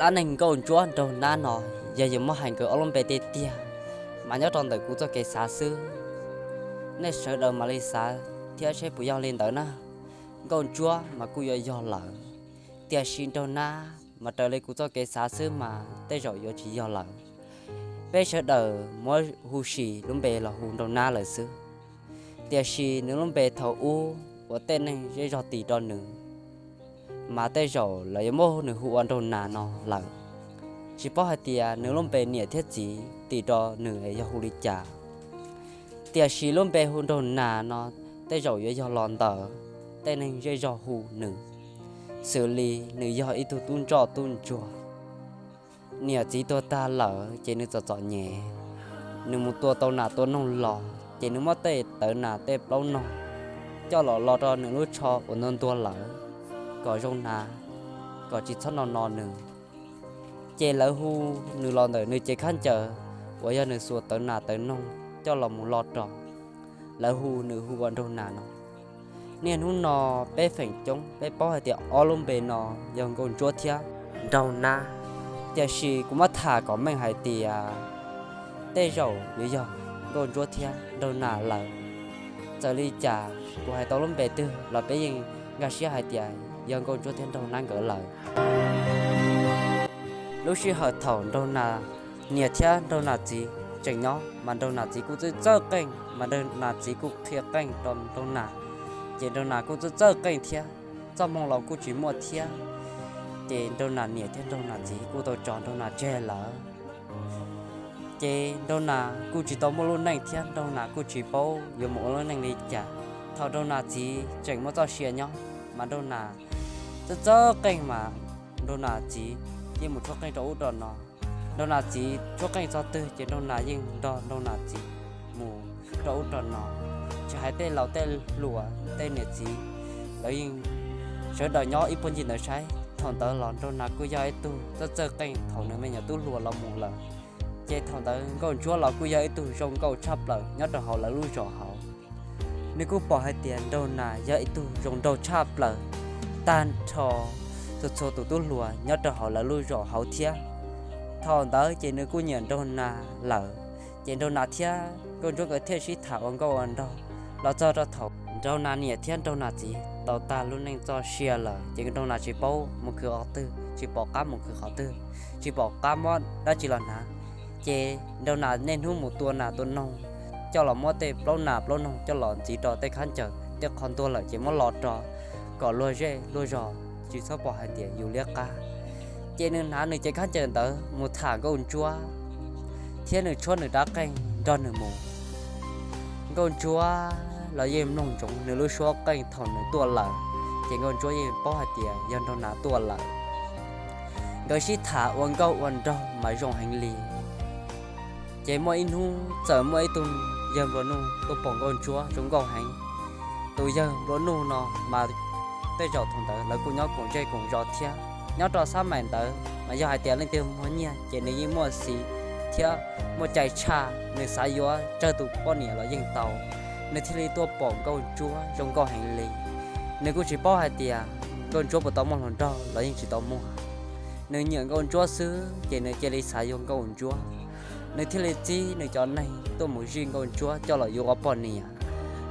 Dab neeg Nkauj Ntsuab Nraug Nab no, yog yuav muab hais nkawd ob lub npe tiag tiag, mas nyob rau ntawm kuv txoj kev xav xwb, nej sawv daws mam li xav thiab seb puas yog li ntawd na. Nkauj Ntsuab mas kuj yuav yog lawm, tiam sis Nraug Nab mas raws li kuv txoj kev xav xwb mas tej zaum yuav tsis yog lawm. Peb sawv daws muab hu sis lub npe los hu Nraug Nab lawm xwb. Tiam sis nws lub npe thaum ub uas tej neeg zej zog tis rau nws, mas tej zaum lawv yuav muab nws hu ua Nraug Nas no lawm. Tsis paub hais tias nws lub npe niam thiab txiv tis rau nws yog hu li cas. Tiam sis lub npe hu Nraug Nas no tej zaum yuav yog los ntawm tej neeg zej zog hu nws, xws li nws yog ib tug tub ntsoj tub ntsuag. Niam txiv tuag tag lawm ces nws txom txom nyem, nws mus tua tau nas tua noog los ces nws muab tej tawv nas tej plaub noog coj los lo rau nws lub tsho uas ntuag ntuag lawm kom zoo hnav, kom tsis txhob no no nws. Ces lawv hu nws los ntawm nws cev khaub ncaws uas yog nws xuas tawv nas tawv noog coj los mus lo rau, lawv hu nws hu ua Nraug Nas no. Niaj hnub no peb feem coob peb paub hais tias ob lub npe no yog Nkauj Ntsuab thiab Nraug Nab, tiam sis kuv muab tham kom meej hais tias tej zaum yuav yog Nkauj Ntsuab thiab Nraug Nas lawm. Txawm li cas kuv hais tau lub npe twg los peb yeej nkag siab hais tias yog Nkauj Ntsuab thiab Nraug Nab nkawd lawm. Lub sij hawm thaum Nraug Nas niam thiab Nraug Nas txiv tseem nyob mas Nraug Nas txiv kuj txawj txawj qeej, mas Nraug Nas txiv kuj qhia qeej rau Nraug Nas, ces Nraug Nas kuj txawj txawj qeej thiab, txoj hmoo los kuj tsis muaj thiab. Ces Nraug Nas niam thiab Nraug Nas txiv kuj tau tso Nraug Nas tseg lawm. Ces Nraug Nas kuj tsis tau muaj lub neej thiab Nraug Nas kuj tsis paub yuav mus ua lub neej li cas. Thaum Nraug Nas txiv tseem muaj txoj sia nyob mas Nraug Nas txawj txawj qeej mas Nraug Nas txiv yeej mus tshuab qeej rau ub rau no. Nraug Nas txiv tshuab qeej txog twg ces Nraug Nas yeej nrog Nraug Nas txiv mus rau ub rau no. Tsis hais tej laus tej hluas tej niam txiv, lawv yeej sawv daws nyob ib puag ncig ntawd saib. Thaum ntawd los Nraug Nas kuj yog ib tug txawj txawj qeej thaum nws me nyuam tub hluas los mus lawm. Ces thaum ntawd Nkauj Ntsuab los kuj yog ib tug zoo nkauj tshaj plaws nyob rau hauv lawv lub zos hauv. Nws kuj pom hais tias Nraug Nas yog ib tug zoo nraug tshaj plaws tag nrho txhua txhua tus tub hluas nyob rau hauv lawv lub zos hauv thiab. Thaum ntawd ces nws kuj nyiam Nraug Nas lawm, ces Nraug Nas thiab Nkauj Ntsuab nkawd thiaj sib tham ua nkauj ua nraug. Los txog rau thaum Nraug Nas niam thiab Nraug Nas txiv tau tag lub neej txoj sia lawm ces Nraug Nas tsis paub mus khwv qhov twg, tsis pom qab mus khwv qhov twg, tsis pom qab muab dab tsi los hnav. Ces Nraug Nas niaj hnub mus tua nas tua noog, coj los muab tej plaub nas plaub noog coj los ntxiv rau tej khaub ncaws, tej qhov ntuag lawm ces muab lo rau kom luag zej luag zos tsis txhob pom hais tias yus liab qab. Ces nws hnav nws cev khaub ncaws ntawd mus tham Nkauj Ntsuab, thiab nws tshuab nws rab qeej nrog nws mus. Nkauj Ntsuab los yeej mloog ntsoov nws lub suab qeej thaum nws tuaj lawm, ces Nkauj Ntsuab yeej paub hais tias yog Nraug Nas tuaj lawm. Nkawd sib tham ua nkauj ua nraug mas zoo heev li. Ces muaj ib hnub txawm muaj ib tug yawg nplua nuj tuaj pom Nkauj Ntsuab zoo nkauj heev. Tus yawg nplua nuj no mas tej zaum thaum ntawd lawv kuj nyob koom zej koom zos thiab. Nyob rau xab maim ntawd mas yog hais tias leej twg muaj nyiaj ces nws yeej muaj xiv thiab muaj cai tshaj, nws xav yuav tsawg tus poj niam los yeej tau. Nws thiaj li tuaj pom Nkauj Ntsuab zoo nkauj heev li. Nws kuj tsis paub hais tias Nkauj Ntsuab puas tau muaj hluas nraug los yeej tsis tau muaj. Nws nyiam Nkauj Ntsuab xwb ces nws cia li xav yuav Nkauj Ntsuab. Nws thiaj li txib nws cov neeg tuaj mus zij Nkauj Ntsuab coj los yuav ua poj niam,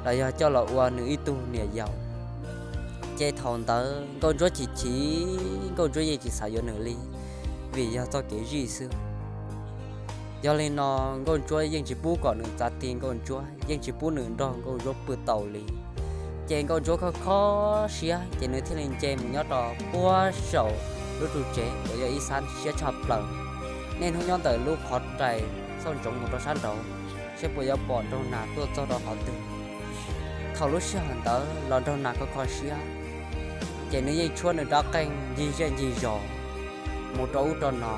los yog coj los ua nws ib tug niam yau. Ces thaum ntawd Nkauj Ntsuab chim chim, Nkauj Ntsuab yeej tsis xav yuav nws li, vim yog txoj kev zij xwb. Yog li no Nkauj Ntsuab yeej tsis pub kom nws txav ti Nkauj Ntsuab, yeej tsis pub nws nrog Nkauj Ntsuab pw tau li. Ces Nkauj Ntsuab kho kho siab ces nws thiaj li nce mus nyob rau puag saum lub ru tsev uas yog ib sab siab tshaj plaws. Niaj hnub nyob ntawm lub qhov rais xauj ntsoov mus rau sab nraud, seb puas yuav pom Nraug Nas tuaj txog rau qhov twg. Thaum lub sij hawm ntawd los Nraug Nas kho kho siab, ces nws yeej tshuab nws rab qeej ncig zej ncig zos mus rau ub rau no.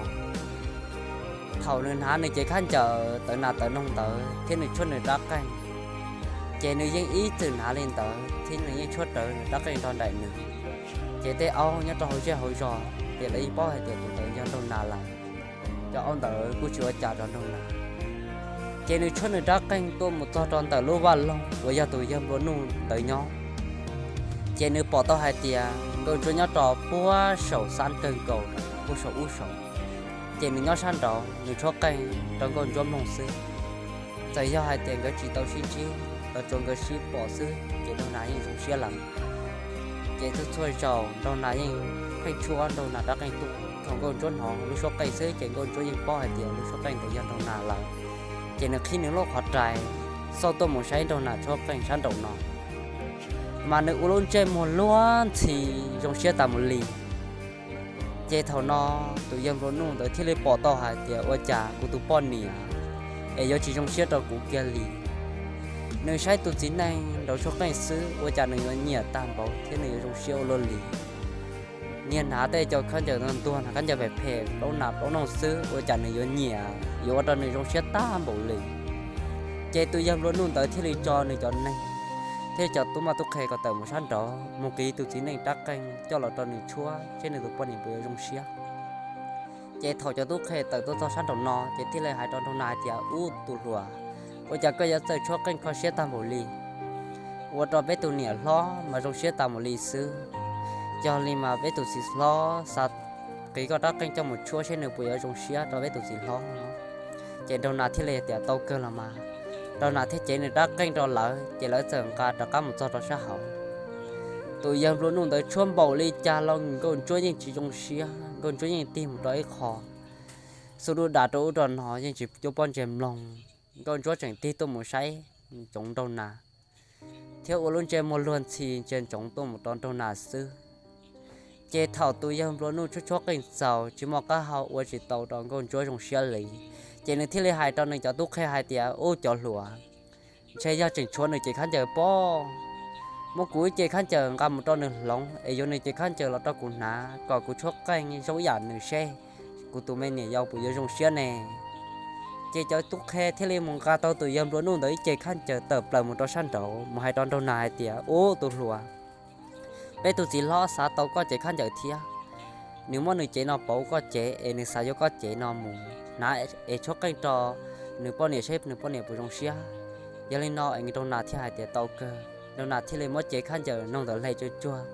Thaum nws hnav nws cev khaub ncaws tawv nas tawv noog ntawd thiab nws tshuab nws rab qeej, ces nws yeej ib txwm hnav li ntawd thiab nws yeej tshuab rawv nws rab qeej rau nraim nws. Ces tej aub nyob rau hauv zej hauv zos ces lawv yeej paub hais tias tus ntawd yog Nraug Nas lawm. Cov aub ntawd kuj tsis ua cas rau Nraug Nas. Ces nws tshuab nws rab qeej tuaj mus txog rau ntawm lub vaj loog uas yog tus yawg nplua nuj ntawd nyob. Ces nws pom tau hais tias Nkauj Ntsuab nyob rau puag saum xab kawg nkaus, puag saum ub saum. Ces nws nyob sab nraud nws tshuab qeej rau Nkauj Ntsuab mloog xwb. Txawm yog hais tias nkawd tsis tau sib ntsib, los tsuas nkawd sib pom xwb ces Nraug Nas yeej zoo siab lawm. Ces txhua txhua zaus Nraug Nas yeej pheej tshuab Nraug Nas rab qeej tuaj. Thaum Nkauj Ntsuab hnov lub suab qeej xwb ces Nkauj Ntsuab yeej paub hais tias lub suab qeej ntawd yog Nraug Nas lawm. Ces nws qhib nws lub qhov rais xauj tuaj mus saib Nraug Nas tshuab qeej sab nraum no, mas nws ua lub ntsej muag luag ntxhi zoo siab tas mus li. Ces thaum no tus yawg nplua nuj ntawd thiaj li pom tau hais tias ua cas kuv tus poj niam es yuav tsis zoo siab rau kuv kiag li. Nws saib tus txiv neej nraud tshuab qeej xwb ua cas nws yuav nyiam tag npaum thiab nws yuav zoo siab ua luaj li. Niag hnav tej cov khaub ncaws ntuag ntuag, hnav khaub ncaws phem phem, plaub nas plaub noog xwb ua cas nws yuav nyiam, yuav ua rau nws zoo siab tag npaum li. Ces tus yawg nplua nuj ntawd thiaj li tso nws cov neeg thiab cov tub maj tub qhe kom tawm mus sab nraud mus qiv tus txiv neej rab qeej coj los rau nws tshuab seb nws tus poj niam puas yuav zoo siab. Ces thaum cov tub qhe tawm tuaj txog sab nraum no ces thiaj li hais rau Nraug Nas hais tias, Ub tus hluas, ua cas koj yuav txawj tshuab qeej kho siab tag npaum li? Ua rau peb tus niam hlob mas zoo siab tas mus li xwb. Yog li mas peb tus txiv hlob xav qiv koj rab qeej coj mus tshuab seb nws puas yuav zoo siab rau peb tus txiv hlob. Ces Nraug Nas thiaj li tias, Tau kawg los mas. Nraug Nas thiaj cev nws rab qeej rau lawv ces lawv txawm nqa rov qab mus txog rau sab hauv. Tus yawg nplua nuj ntawd tshuab npaum li cas los Nkauj Ntsuab yeej tsis zoo siab, Nkauj Ntsuab yeej tig mus rau ib qho. Xub dub da rau ub rau no yeej tsis cuab pob ntseg mloog. Nkauj Ntsuab tseem tig tuaj mus saib ntsoov Nraug Nas thiab ua lub ntsej muag luag ntxhi ntsia ntsoov tuaj mus rau Nraug Nas xwb. Ces thaum tus yawg nplua nuj tshuab tshuab qeej txaus tsis muaj qab hau ua tsis tau rau Nkauj Ntsuab zoo siab li, ces nws thiaj li hais rau nws cov tub qhe hais tias, Ub cov hluas, ntshe yog tseem tshuav nws cev khaub ncaws pob. Muab kuv ib ce khaub ncaws nqa mus rau nws hloov es yuav nws cev khaub ncaws los rau kuv hnav kom kuv tshuab qeej zoo ib yam nws seb kuv tus me niam yau puas yuav zoo siab ne. Ces cov tub qhe thiaj li mus nqa tau tus yawg nplua nuj ntawd ib ce khaub ncaws tawm plaws mus rau sab nraud mus hais rau Nraug Nas hais tias, Ub tus hluas, peb tus txiv hlob xav tau koj cev khaub ncaws thiab. Nws muab nws cev no pauv koj cev es nws xav yuav koj cev no mus hnav es tshuab qeej rau nws poj niam seb nws poj niam puas zoo siab. Yog li no es Nraug Nas thiaj hais tias tau kawg. Nraug Nas thiaj li muab cev khaub ncaws noog ntawd hle cuag cuag,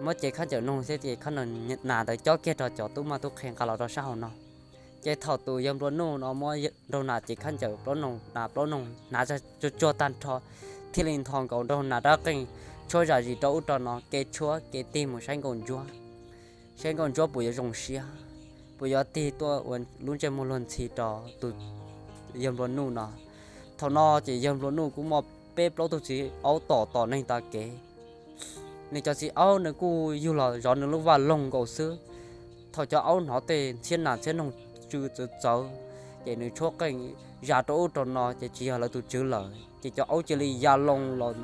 muab cev khaub ncaws noog thiab cev khaub ncaws nas ntawd cob kiag rau cov tub maj tub qhe nqa los rau sab hauv no. Ces thaum tus yawg nplua nuj no muab Nraug Nas cev khaub ncaws plaub noog nas plaub noog hnav cuag cuag tag nrho, thiaj li ntho nkaus Nraug Nas rab qeej tshuab zam zis rau ub rau no, kev tshuab kev tig mus saib Nkauj Ntsuab, saib Nkauj Ntsuab puas yuav zoo siab, puas yuav tig tuaj ua lub ntsej muag luag ntxhi rau tus yawg nplua nuj no. Thaum no ces yawg nplua nuj kuj muaj peb plaub tug txiv aub tom tom neeg tav kev. Nws cov txiv aub nws kuj yug los zov nws lub vaj loog nkaus xwb. Thaum cov aub hnov tej ntxhiab nas ntxhiab noog tsw txawv txawv, ces nws tshuab qeej zam rau ub rau no ces tsis yog lawv tus tswv lawm, ces cov aub cia li ya loo los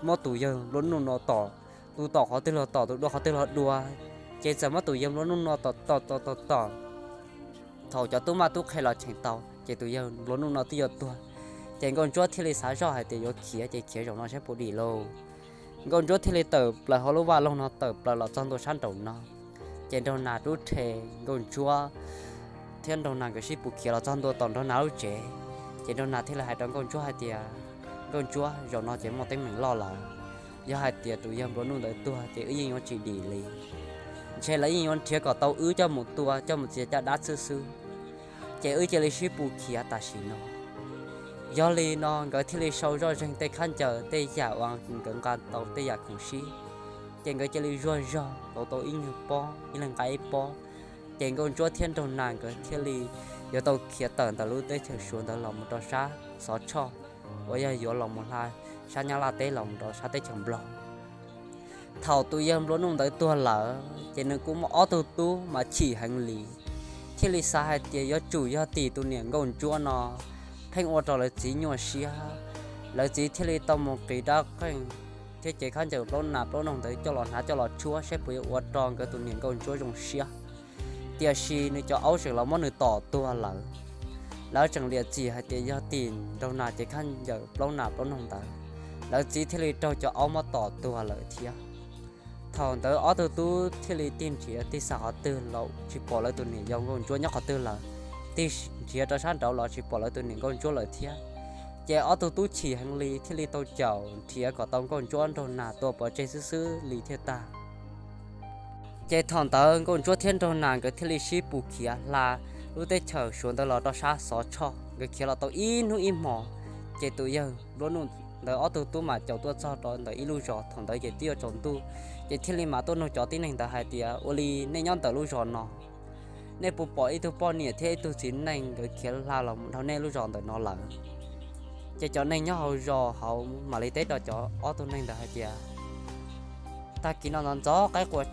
muab tus yawg nplua nuj no tom, tus tom qhov twg los tom, tus dua qhov twg los dua, ces txawm muab tus yawg nplua nuj no tom tom tom tom tom. Thaum cov tub maj tub qhe los cheem tau ces tus yawg nplua nuj no twb yuav tuag, ces Nkauj Ntsuab thiaj li xav zoj hais tias yuav khiav ces khiav zaum no saib puas dim lauj. Nkauj Ntsuab thiaj li tawm plaws hauv lub vaj loog no tawm plaws los txog ntua sab nraum no, ces Nraug Nas rub rhe Nkauj Ntsuab thiab Nraug Nas nkawd sib pus khiav los txog ntua tom Nraug Nas lub tsev. Ces Nraug Nas thiaj li hais rau Nkauj Ntsuab hais tias, Nkauj Ntsuab, zaum no ces muaj teeb meem loj lawm. Yog hais tias tus yawg nplua nuj ntawd tuag ces wb yeej yuav tsis dim li. Ntshe lawv yeej yuav nrhiav kom tau wb coj mus tua coj mus txiav caj dab xwb xwb. Ces wb cia li sib pus khiav tam sim no. Yog li no nkawd thiaj li sau zoj zeeg tej khaub ncaws tej yam uas nkawd nqa tau tej yam khoom sib, ces nkawd cia li zuag zog kauv tau ib nyuag pob, ib leeg nqa ib pob. Ces Nkauj Ntsuab thiab Nraug Nas nkawd thiaj li yuav tau khiav tawm ntawm lub teb chaws Suav ntawd los mus rau sab Xov Tshoj, uas yog yuav los mus hla sab Nyab Laj teb los mus rau sab teb chaws Nplog. Thaum tus yawg nplua nuj ntawd tuag lawm ces nws kuj muaj ob tug tub mas chim heev li, thiaj li xav hais tias yuav tsum yog tim tus niam Nkauj Ntsuab no pheej ua rau lawv txiv nyuaj siab. Lawv txiv thiaj li tau mus qiv rab qeej thiab cev khaub ncaws plaub nas plaub noog ntawd coj los hnav coj los tshuab saib puas yuav ua rau nkawd tus niam Nkauj Ntsuab zoo siab. Tiam sis nws cov aub tseem los muab nws tom tuag lawm. Lawv tseem liam txim hais tias yog tim Nraug Nas cev khaub ncaws plaub nas plaub noog ntawd, lawv txiv thiaj li raug cov aub muab tom tuag lawm thiab. Thaum ntawd ob tug tub thiaj li tig nrhiav tig xav qhov twg los tsis pom lawv tus niam yau Nkauj Ntsuab nyob qhov twg lawm, tig nrhiav rau sab nraud los tsis pom lawv tus niam Nkauj Ntsuab lawm thiab. Ces ob tug tub chim heev li thiaj li tau caum nrhiav kom tau Nkauj Ntsuab Nraug Nas tua pov tseg xwb xwb li thiaj tag. Ces thaum ntawd Nkauj Ntsuab thiab Nraug Nas nkawd thiaj li sib pus khiav hla lub teb chaws Suav ntawd los rau sab Xov Tshoj. Nkawd khiav los tau ib hnub ib hmos, ces tus yawg nplua nuj ntawd ob tug tub mas caum tuaj txog rau ntawm ib lub zos. Thaum ntawd ces twb yuav tsaus ntuj, ces thiaj li mam tuaj nug cov tib neeg ntawd hais tias, ua li nej nyob ntawm lub zos no, nej puas pom ib tug poj niam thiab ib tug txiv neej nkawd khiav hla los mus dhau nej lub zos ntawm no lawm? Ces cov neeg nyob hauv zos hauv mam li teb rau cov ob tug neeg ntawd hais tias, tag kis no ntxov ntxov qaib qua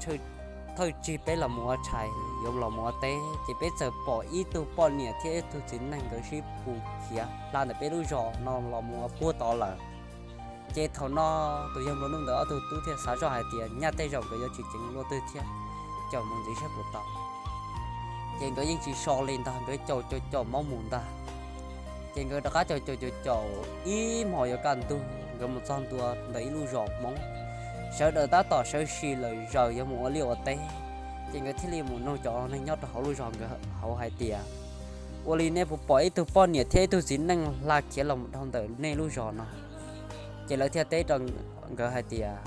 thawj tsig peb los mus ua tshais yuav los mus ua teb, ces peb txawm pom ib tug poj niam thiab ib tug txiv neej nkawd sib pus khiav hla ntawm peb lub zos no los mus ua puag tod lawm. Ces thaum no tus yawg nplua nuj ntawd ob tug tub thiaj xav zoj hais tias nyaj tej zaum nkawd yuav tsis ceev luaj twg thiab, caum mus ntxiv saib puas tau. Ces nkawd yeej tsis so li ntag, nkawd caum caum caum mob mus ntag. Ces nkawd rov qab caum caum caum caum ib hmos yuav kaj ntug, nkawd mus txog ntua ntawm ib lub zos Hmoob, sawv daws tab tom sawv sim lawm zaws yuav mus ua liaj ua teb. Ces nkawd thiaj li mus nug cov neeg nyob rau hauv lub zos nkawd hauv hais tias, ua li nej puas pom ib tug poj niam thiab ib tug txiv neej hla khiav los mus dhau ntawm nej lub zos no? Ces lawv thiaj teb rau nkawd hais tias,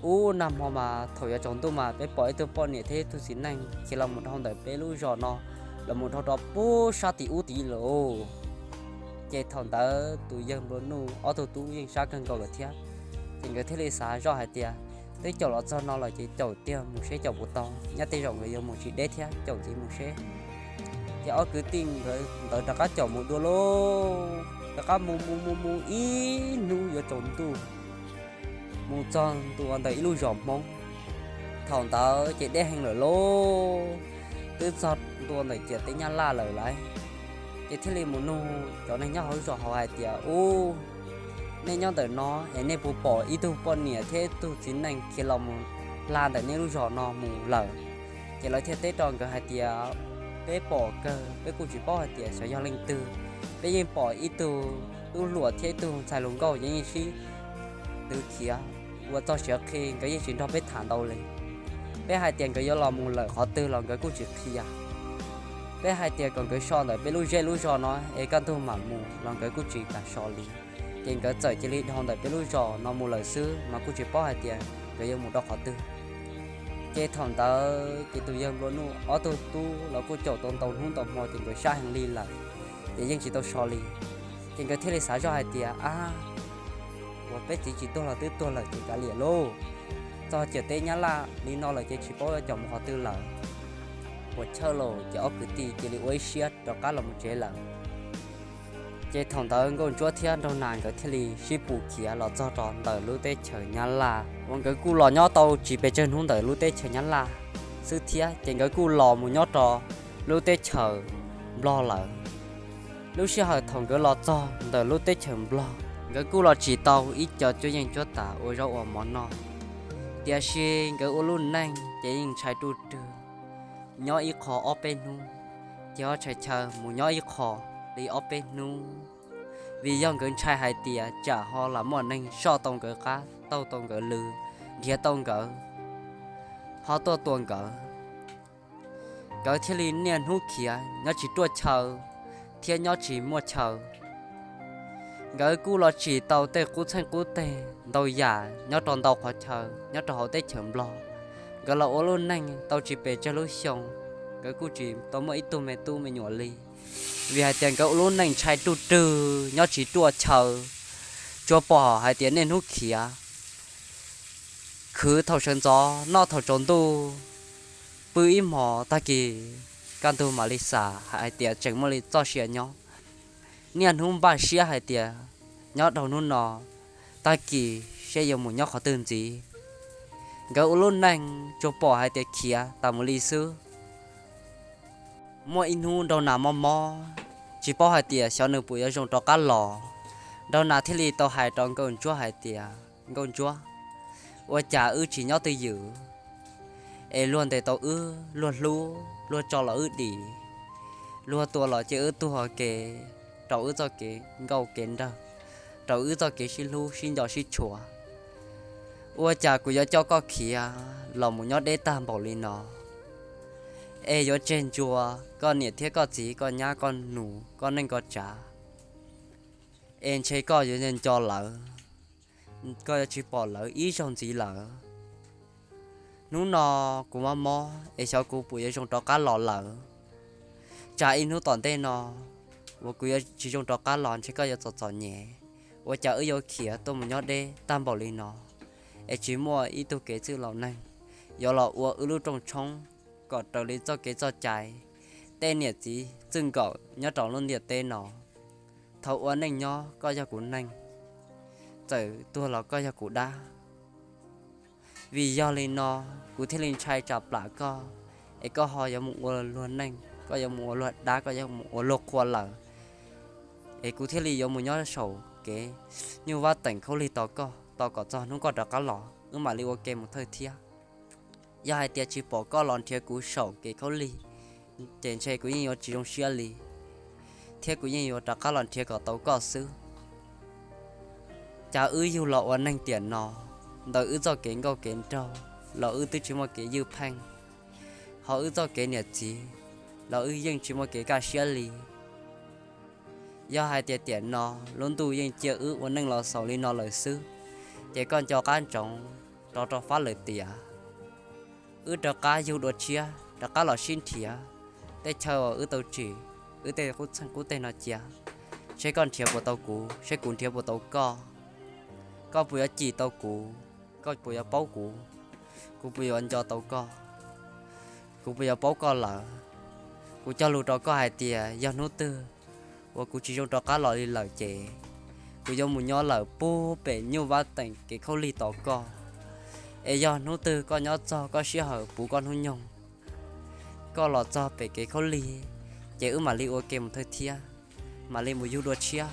ub, nag hmo mas thaum yuav tsaus ntuj mas peb pom ib tug poj niam thiab ib tug txiv neej khiav los mus dhau ntawm peb lub zos no los mus dhau rau puag sab tim ub tid lawm. Ces thaum ntawd tus yawg nplua nuj ob tug tub yeej sab kawg nkaus lawm thiab. Ces nkawd thiaj li xav zoj hais tias, twb caum los txog no lawm ces caum tiag mus seb caum puas tau, nyaj tej zaum nkawd yuav mus tsis deb thiab, caum ntxiv mus seb. Ces ob kwv tij nkawd ntawd rov qab caum mus dua lauj, rov qab mus mus mus mus ib hnub yuav tsaus ntuj, mus txog ntua ntawm ib lub zos Hmoob. Thaum ntawd ces deb heev lawm lauj, twb txog ntua ntawm ciam teb Nyab Laj lawm lauj. Ces thiaj li mus nug cov neeg nyob hauv zos hauv hais tias, ub, nej nyob ntawm no es nej puas pom ib tug poj niam thiab ib tug txiv neej khiav los mus hla ntawm nej lub zos no mus lawm? Ces lawv thiaj teb rau nkawd hais tias, peb pom kawg, peb kuj tsis paub hais tias xyov yog leej twg. Peb yeej pom ib tug tub hluas thiab ib tug ntxhais hluas nkauj yeej sib twv khiav ua txog siav qhi, nkawd yeej tsis nrog peb tham ntau li. Peb hais tias nkawd yuav los mus lawm qhov twg los nkawd kuj tsis qhia. Peb hais tias kom nkawd so ntawm peb lub zej lub zos no es kaj ntug mam mus los nkawd kuj tsis kam so li. Ces nkawd txawm cia li dhau ntawm peb lub zos no mus lawm xwb mas kuj tsis paub hais tias nkawd yuav mus rau qhov twg. Ces thaum ntawd ces tus yawg nplua nuj ob tug tub los kuj caum tau ntau hnub ntau hmo ces nkawd sab heev li lawm, ces yeej tsis tau so li. Ces nkawd thiaj li xav zoj hais tias, ab, uas peb txiv tsis tuag los twb tuag lawm ces kav liam lauj. Txog ciam teb Nyab Laj li no lawm ces tsis paub yuav caum mus qhov twg lawm. Puas chawj lauj, ces ob kwv tij cia li ua ib siab rov qab los mus tsev lawm. Ces thaum ntawd Nkauj Ntsuab thiab Nraug Nas nkawd thiaj li sib pus khiav los txog rau ntawm lub teb chaws Nyab Laj uas nkawd kuj los nyob tau tsis pes tsawg hnub ntawm lub teb chaws Nyab Laj xwb thiab, ces nkawd kuj los mus nyob rau lub teb chaws Nplog lawm. Lub sij hawm thaum nkawd los txog ntawm lub teb chaws Nplog, nkawd kuj los tsim tau ib co cuab yeej cuab tam ua zaub ua mov noj. Tiam sis nkawd ua lub neej ces yeej ntshai ruj rwg, nyob ib qho ob peb hnub, ces ho tshais chaw mus nyob ib qho li ob peb hnub, vim yog nkawd ntshai hais tias tsam ho lam muaj neeg soj tau nkawd qab, taug tau nkawd lw, nrhiav tau nkawd, ho tuaj tua nkawd. Nkawd thiaj li niaj hnub khiav, nyob tsis ruaj chaw thiab nyob tsis muaj chaw. Nkawd kuj los tsim tau tej qub txheej qub teg ntau yam nyob rau ntau qhov chaw nyob rau hauv teb chaws Nplog. Nkawd los ua lub neej tau tsis pes tsawg lub xyoo, nkawd kuj tsis tau muaj ib tug me tub me nyuam li, vim hais tias nkawd ua lub neej ntshai ruj rwg, nyob tsis ruaj chaw, tsuas pom hais tias niaj hnub khiav, khwv thaum sawv ntxov noj thaum tsaus ntuj, pw ib hmos tag kis kaj ntug mam li xam hais tias tseem muaj li txoj sia nyob. Niaj hnub npaj siab hais tias nyob rau hnub no, tag kis seb yuav mus nyob qhov twg ntxiv. Nkawd ua lub neej tsuas pom hais tias khiav tas mus li xwb. Muaj ib hnub Nraug Nas mob mob, tsis paub hais tias xyov nws puas yuav zoo rov qab los. Nraug Nas thiaj li tau hais rau Nkauj Ntsuab hais tias, Nkauj Ntsuab, ua cas wb tsis nyob twj ywm es luag ntes tau wb, luag hlub, luag tso los wb dim, luag tua los cia wb tuag kev rau wb txoj kev nkauj kev nraug, rau wb txoj kev sib hlub sib nco sib tshua. Ua cas kuv yuav coj koj khiav los mus nyob deb tag npaum li no, es yuav tseg ntsuas koj niam thiab koj txiv, koj nyab koj nus, koj neej koj tsav, es ntshe koj yuav nco lawv, koj yuav tsis pom lawv ib zaug ntxiv lawm. Hnub no kuv mob mob es xyov kuv puas yuav zoo rov qab los lawm. Tsam ib hnub tom ntej no uas kuv yuav tsis zoo rov qab los ntshe koj yuav txom txom nyem. Ua cas wb yuav khiav tuaj mus nyob deb tag npaum li no, es tsis muaj ib tug kev txwj laus neeg yuav los ua wb lub rooj tshoob kom raws li txoj kev txoj cai, tej niam txiv txij nkawm nyob rau lub ntiaj teb no. Thaum ua neej nyob koj yog kuv neeg, txawm tuag los koj yog kuv dab. Vim yog li no kuv thiaj li ntshai tsam plam koj, es koj ho yuav mus ua luag neej, koj yuav mus ua luag dab, koj yuav mus ua luag qhua lawm, es kuv thiaj li yuav mus nyob saum kev nyuj vab teem khaub lig tos koj, tos kom txog hnub koj rov qab los wb mam li ua ke mus thawj thiab. Yog hais tias tsis pom koj los nrhiav kuv saum kev khaub lig, ces ntshe kuv yeej yuav tsis zoo siab li, thiab kuv yeej yuav rov qab los nrhiav kom tau koj xwb. Cas wb yug los ua neeg tiam no, ntawm wb txoj kev nkauj kev nraug los wb twb tsis muaj kev ywj pheej, ho wb txoj kev niam txiv los wb yeej tsis muaj kev kaj siab li. Yog hais tias tiam no lub ntuj yeej cia wb ua neej los xaus li no lawm xwb, ces koj nco qab ntsoov rov rau fab lawm tias wb rov qab yug dua tshiab, rov qab los sib nrhiav tej chaw uas wb tau tsim wb tej qub txeeg qub teg no cia, seb koj nrhiav puas tau kuv, seb kuv nrhiav puas tau koj. Koj puas yuav cim tau kuv, koj puas yuav paub kuv, kuv puas yuav nco tau koj, kuv puas yuav paub koj lawm. Kuv cog lus rau koj hais tias yog hnub twg uas kuv tsis zoo rov qab los li lawm ces kuv yuav mus nyob lawm puag pem nyuj vab teem kev khaub lig tos koj. Es yog hnub twg koj nyob txog koj sij hawm puv koj hnub nyoog, koj los txog pem kev khaub lig, ces wb mam li ua ke mus thawj thiab, mam li mus yug dua tshiab,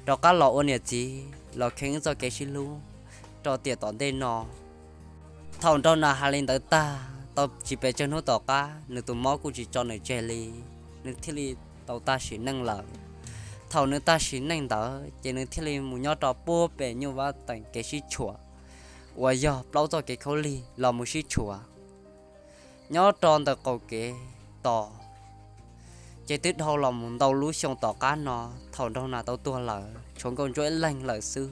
rov qab los ua niam txiv los kheev wb txoj kev sib hlub rau tiam tom ntej no. Thaum Nraug Nas hais li ntawd tag, tau tsis pes tsawg hnub tom qab nws tus mob kuj tsis tso nws tseg li, nws thiaj li tau tag sim neej lawm. Thaum nws tag sim neej ntawd ces nws thiaj li mus nyob rau puag pem nyuj vab teem kev sib tshuam, uas yog plaub txoj kev khaub lig los mus sib tshuam nyob rau ntawm qaum kev tos. Ces twb dhau los mus ntau lub xyoo tom qab no, thaum Nraug Nas tau tuag lawm tshuav Nkauj Ntsuab ib leeg lawm xwb,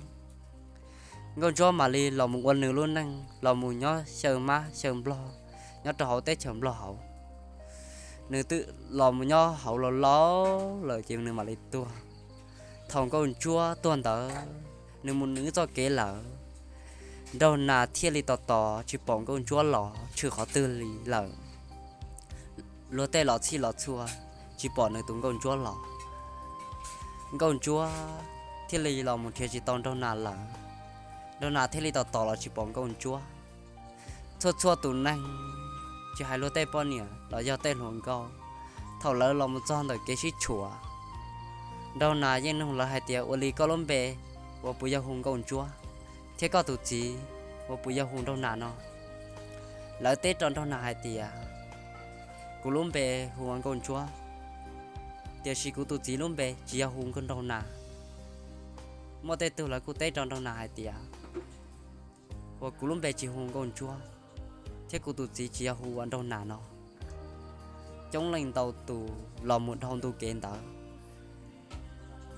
Nkauj Ntsuab mam li los mus ua nws lub neej, los mus nyob xyaw mab xyaw nplog nyob rau hauv teb chaws Nplog hauv. Nws twb los mus nyob hauv laus laus lawm ces nws mam li tuag. Thaum Nkauj Ntsuab tuag ntawd, nws mus nws txoj kev lawm. Nraug Nas thiaj li tos tos tsis pom Nkauj Ntsuab los tshwm qhov twg li lawm. Luag tej los txhij los txhua tsis pom nws tus Nkauj Ntsuab los. Nkauj Ntsuab thiaj li los mus nrhiav tsis tau Nraug Nas lawm. Nraug Nas thiaj li tos tos los tsis pom Nkauj Ntsuab. Txhua txhua tus neeg, tsis hais luag tej poj niam los yog tej hluas nkauj, thaum lawv los mus txog ntawm kev sib tshuam, Nraug Nas yeej nug lawv hais tias, ua li koj lub npe uas puas yog hu Nkauj Ntsuab, thiab koj tus txiv uas puas yog hu Nraug Nas no? Lawv teb rau Nraug Nas hais tias, kuv lub npe hu ua Nkauj Ntsuab, tiam sis kuv tus txiv lub npe tsis yog hu Nraug Nas. Muaj tej tug lawv kuj teb rau Nraug Nas hais tias, uas kuv lub npe tsis hu Nkauj Ntsuab, thiab kuv tus txiv tsis yog hu ua Nraug Nas no. Coob leej ntau tus los mus dhau ntu kev ntawd,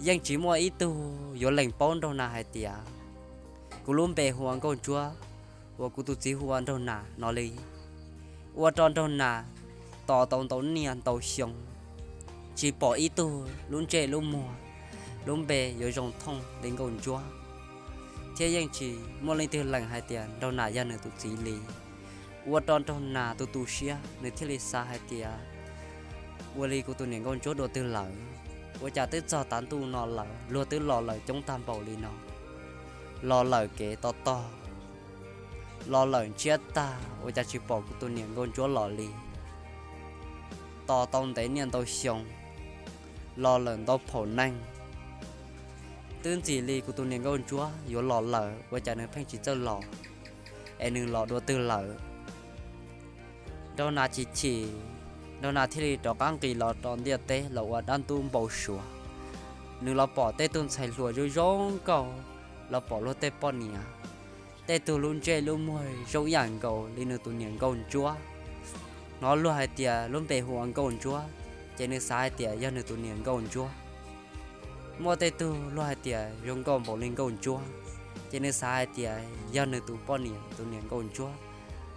yeej tsis muaj ib tug yuav lees paub Nraug Nas hais tias, kuv lub npe hu ua Nkauj Ntsuab, uas kuv tus txiv hu ua Nraug Nas no li. Ua rau Nraug Nas tos tau ntau niaj ntau xyoo, tsis pom ib tug lub ntsej lub muag, lub npe yuav zoo thooj li Nkauj Ntsuab, thiab yeej tsis muaj leej twg lees hais tias Nraug Nas yog nws tus txiv li. Ua rau Nraug Nas tu tu siab, nws thiaj li xav hais tias, ua li kuv tus niam Nkauj Ntsuab dua twg lawm? Ua cas twb txog tav ntuj no lawm, luag twb los lawm coob tag npaum li no, los lawm kev tog tog, los lawm ntsiab tag, ua cas tsis pom kuv tus niam Nkauj Ntsuab los li? Tos tau ntev niaj ntau xyoo, los lawm ntau phaum neeg, twb ntxim li kuv tus niam Nkauj Ntsuab yuav los lawm, ua cas nws pheej tsis txawj los, es nws los dua twg lawm? Nraug Nas chim chim, Nraug Nas thiaj li rov qab nqis los rau ntiaj teb los ua dab ntub npau suav. Nws los pom tej tug ntxhais hluas zoo zoo nkauj, los pom luag tej poj niam, tej tug lub ntsej lub muag zoo ib yam nkaus li nws tus niam Nkauj Ntsuab. Hnov luag hais tias lub npe hu ua Nkauj Ntsuab, ces nws xav hais tias yog nws tus niam Nkauj Ntsuab. Muaj tej tug luag hais tias zoo nkauj npaum li Nkauj Ntsuab, ces nws xav hais tias yog nws tus poj niam tus niam Nkauj Ntsuab.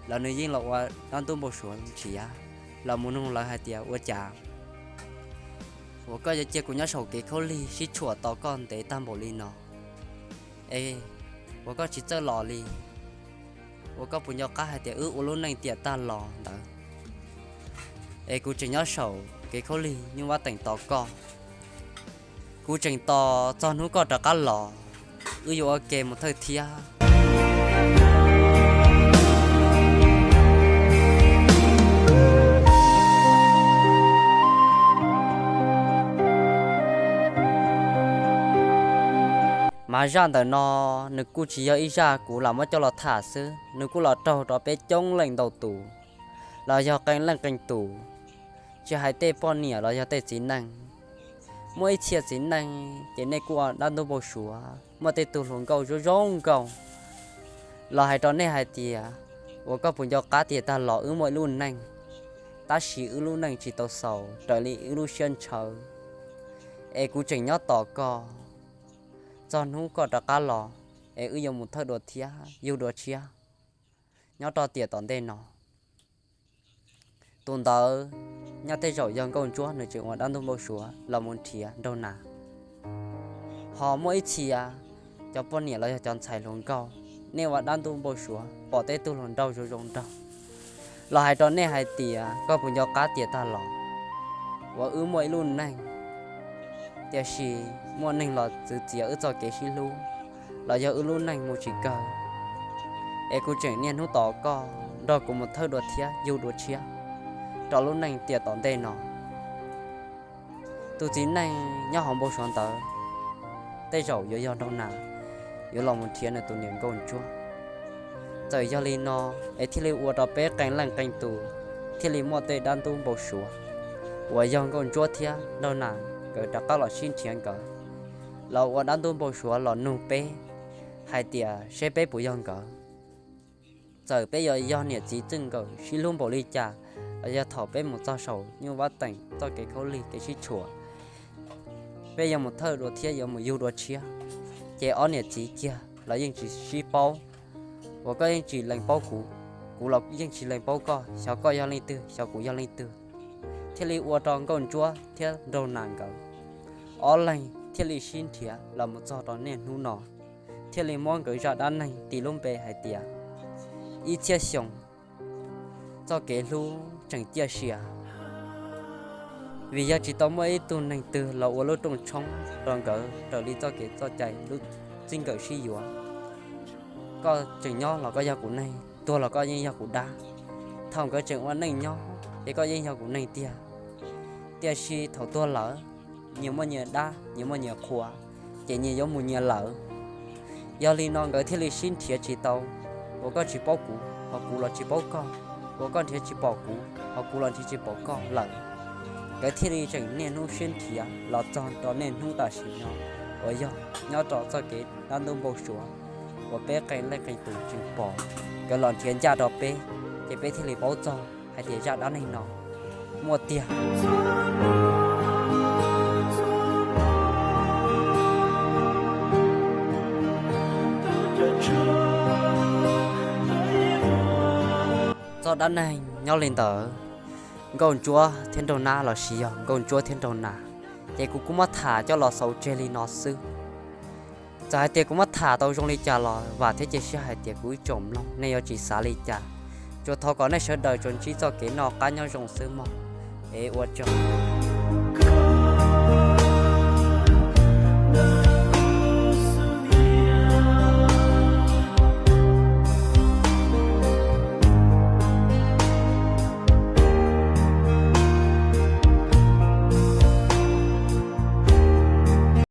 los nws yeej los ua dab ntub npau suav nrhiav, los mus nug lawv hais tias ua cas uas koj yuav cia kuv nyob saum kev khaub lig sib tshuam tos koj ntev tag npaum li no, es uas koj tsis txawj los li, uas koj puas nco qab hais tias wb ua lub neej tiam tag los ntawd, es kuv tseem nyob saum kev khaub lig nyuj vab teem tos koj. Kuv tseem tos txog hnub koj rov qab los, wb yuav ua ke mus thawj thiab. Mas zaj ntawm no nws kuj tsis yog ib zaj kuv lam muab coj los tham xwb, nws kuj los raug rau peb coob leej ntau tus, los yog qee leej qee tus, tsis hais tej poj niam los yog tej txiv neej. Muaj ib txhia txiv neej ces nej kuj ua dab ntub npau suav, muaj tej tug hluas nkauj zoo zoo nkauj los hais rau nej hais tias, uas koj puas nco qab tias tag los wb muaj ib lub neej, tab sis wb lub neej tsis tau xaus raws li wb lub siab ntshaw, es kuv tseem nyob tos koj, txog hnub koj rov qab los, es wb yuav mus thawj dua thiab yug dua tshiab nyob rau tiam tom ntej no. Tus ntawd nyob tej zaum yog Nkauj Ntsuab, nws tseem ua dab ntub npau suav los mus nrhiav nraug nas. Ho muaj ib txhia cov poj niam los yog cov ntxhais hluas nkauj, nej ua dab ntub npau suav pom tej tug hluas nraug zoo zoo nraug los hais rau nej hais tias koj puas nco qab tias tag los uas wb muaj ib lub neej, tiam sis muaj neeg los txwv txiav wb txoj kev sib hlub, los yog wb lub neej mus tsis kawg, es kuv tseem niaj hnub tos koj nrog kuv mus thawj dua thiab yug dua tshiab rau lub neej tiam tom ntej no. Tus txiv neej nyob hauv npau suav ntawd tej zaum yuav yog nraug nas yuav los mus nrhiav nws tus niam Nkauj Ntsuab. Txawm yog li no es thiaj li ua rau peb qee leej qee tus thiaj li muaj tej dab ntub npau suav uas yog Nkauj Ntsuab thiab nraug nas nkawd rov qab los sib nrhiav nkawd, los ua dab ntub npau suav los nug peb hais tias seb peb puas yog nkawd. Txawm peb yuav yog niam txiv txij nkawm sib hlub npaum li cas, los yog thaum peb mus txog saum nyuj vab teem txoj kev khaub lig kev sib tshuam, peb yuav mus thawj dua thiab yuav mus yug dua tshiab, ces ob niam txiv kiag los yeej tsis sib paub, uas koj yeej tsis lees paub kuv, kuv los yeej tsis lees paub koj, xyov koj yog leej twg xyov kuv yog leej twg. Thiaj li ua rau Nkauj Ntsuab thiab nraug nas nkawd ob leeg thiaj li sib nrhiav los mus txog rau niaj hnub no, thiaj li muab nkawd zaj dab neeg tis lub npe hais tias ib txhiab xyoo txoj kev hlub tseem ciaj sia. Vim yog tsis tau muaj ib tug neeg twg los ua lub rooj tshoob rau nkawd raws li txoj kev txoj cai lub txij nkawm sib yuav. Koj tseem nyob los koj yog kuv neeg, tuag los koj yeej yog kuv dab. Thaum nkawd tseem ua neej nyob ces koj yeej yog kuv neeg tiag, tiam sis thaum tuag lawm, nyias muaj nyias dab nyias muaj nyias qhua, ces nyias yuav mus nyias lawm. Yog li no nkawd thiaj li sib nrhiav tsis tau, uas koj tsis paub kuv ho kuv los tsis paub koj, uas koj nrhiav tsis pom kuv ho kuv los nrhiav tsis pom koj lawm. Nkawd thiaj li tseem niaj hnub sib nrhiav los txog rau niaj hnub tam sim no, uas yog nyob rau txoj kev dab ntub npau suav uas peb qee leej qee tus tseem pom, nkawd los nrhiav ncaj rau peb, ces peb thiaj li paub txog hais tias zaj dab neeg no muaj tiag. Txoj dab neeg nyob li ntawd, Nkauj Ntsuab thiab Nraug Nab los sis yog Nkauj Ntsuab thiab Nraug Nas, ces kuv kuj muab tham coj los xaus tseg li no xwb. Txawm hais tias kuv muab tham tau zoo li cas los vam thiab cia siab hais tias kuv ib tsoom mloog nej yuav tsis xav li cas. Tsuas thov kom nej sawv daws tsuas ntsib txoj kev noj qab nyob zoo xwb mog. Es ua tsaug.